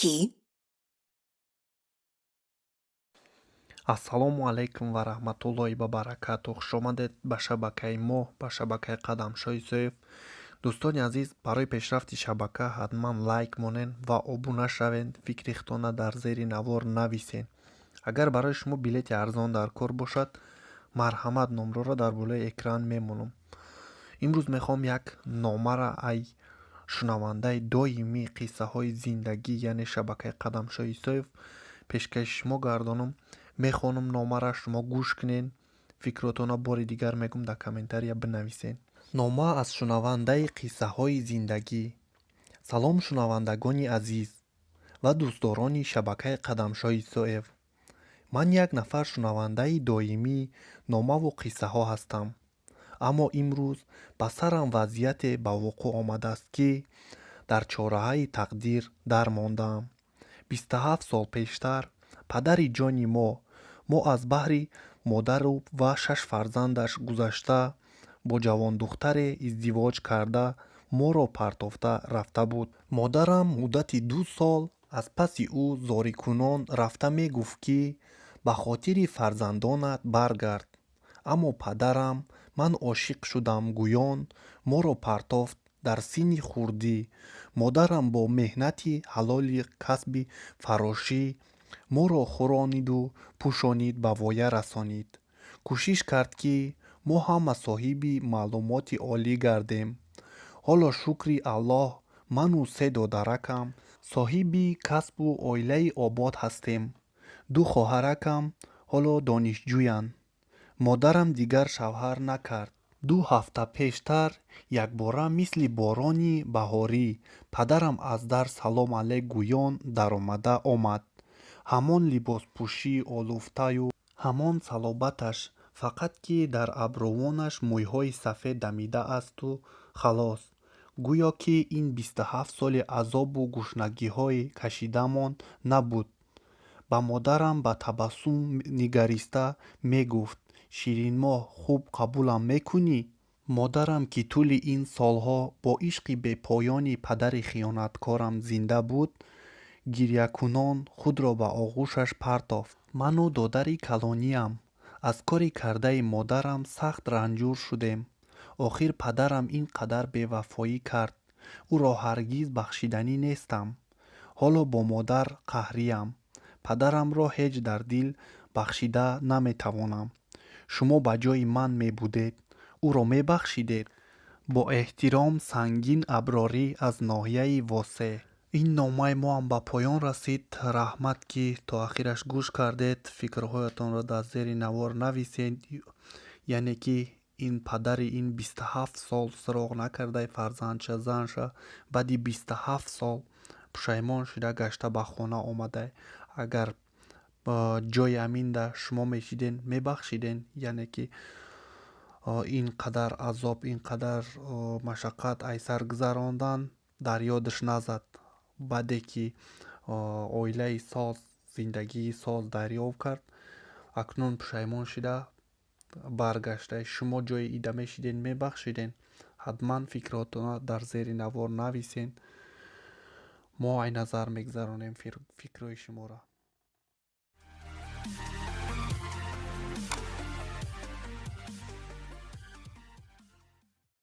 Кӣ? Ассалому алайкум ва раҳматуллоҳи ва баракату. Хушомадед ба шабакаи мо, ба шабакаи Қадамшоҳ Исоев. Дӯстони азиз, барои пешрафти шабака ҳатман лайк монед ва обуна шавед, фикри худтона дар зери навор нависед. Агар барои шумо билети арзон дар кор бошад, марҳамат, номроро дар болои экран мемонам. Имрӯз мехоҳам як номара ай шунавандаи доимии қиссаҳои зиндагӣ, яъне шабакаи Қадамшоҳ Исоев, пешкаши шумо гардонам. Мехонам номара, шумо гӯш кунед, фикротона бори дигар мегӯм, дар комментария бинависед. Нома аз шунавандаи қиссаҳои зиндагӣ. Салом, шунавандагони азиз ва дӯстдорони шабакаи Қадамшоҳ Исоев. Ман як нафар шунавандаи доимии номаву қиссаҳо ҳастам. Аммо имрӯз ба сарам вазъияте ба вуқӯъ омадааст, ки дар чораҳаи тақдир дармондаам. 27 сол пештар падари ҷони мо аз баҳри модару ва шаш фарзандаш гузашта, бо ҷавондухтаре издивоҷ карда, моро партофта рафта буд. Модарам муддати 2 сол аз паси ӯ зорикунон рафта мегуфт, ки ба хотири фарзандонат баргард. Аммо падарам ман ошиқ шудам гӯён моро партофт дар синни хурдӣ. Модарам бо меҳнати ҳалоли касби фарошӣ моро хӯрониду пӯшонид, ба воя расонид. Кӯшиш кард, ки мо ҳама соҳиби маълумоти олӣ гардем. Ҳоло шукри Аллоҳ, ману се додаракам соҳиби касбу оилаи обод ҳастем. Ду хоҳаракам ҳоло донишҷӯянд. Модарам дигар шавҳар накард. 2 ҳафта пештар якбора мисли борони баҳорӣ падарам аз дар салом алейк гӯён даромада омад. Ҳамон либоспӯшии олуфтаю ҳамон салобаташ, фақат ки дар абрувонаш мӯйҳои сафед дамидаасту халос. Гӯё ки ин 27 соли азобу гушнагиҳои кашидамон набуд. Ба модарам ба табассум нигариста мегуфт: ширинмоҳ, хуб қабулам мекунӣ? Модарам, ки тӯли ин солҳо бо ишқи бепоёни падари хиёнаткорам зинда буд, гирякунон худро ба оғӯшаш партофт. Ману додари калониам аз кори кардаи модарам сахт ранҷур шудем. Охир падарам ин қадар бевафоӣ кард, ӯро ҳаргиз бахшиданӣ нестам. Ҳоло бо модар қаҳриям. Падарамро ҳеҷ дар дил бахшида наметавонам. Шумо ба ҷои ман мебудед, ӯро мебахшидед? Бо эҳтиром, Сангин Аброрӣ аз ноҳияи Восеъ. Ин номаи моам ба поён расид. Раҳмат, ки то ахираш гӯш кардед. Фикрҳоятонро дар зери навор нависед. Яъне ки ин падари ин 27 сол суроғ накардаи фарзандша, занша, баъди 27 сол пушаймон шуда гашта ба хона омада. Агар ҷои аминда шумо мешиден, мебахшиден? Яъне ки ин қадар азоб, ин қадар машаққат айсар гузарондан дар ёдаш назад. Баъде ки оилаи соз, зиндагии соз дарёфт кард, акнун пушаймон шуда баргашта. Шумо ҷои ида мешиден, мебахшиден? Ҳатман фикротона дар зери навор нависен. Мо ай назар мегузаронем фикрҳои шуморо.